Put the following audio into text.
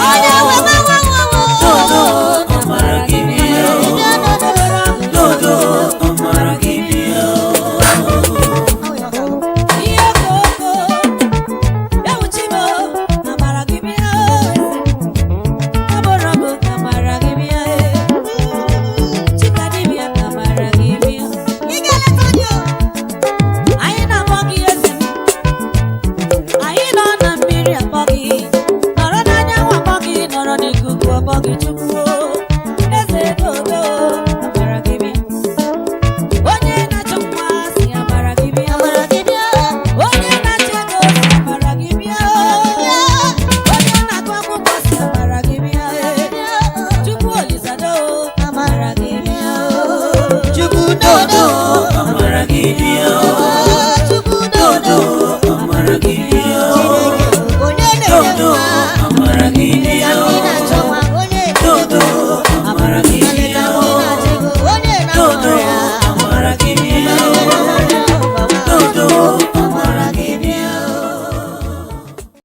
Onye nwe nwe nwe nwe nwe. Dodo amara gị bịa. Dodo amara gị bịa. Ihe koko ewuchi m, amara gị bịa. Abụrụ m amara gị bịa. Chika dibịa, amara gị bịa. Ị ga-eleta onye o. Anyị na-akpọ gị eze m. Anyị nọ na mmiri akpọ gị, nọrọ n'anyanwụ akpọ gị, nọrọ n'ikuku akpọ gị Chukwu.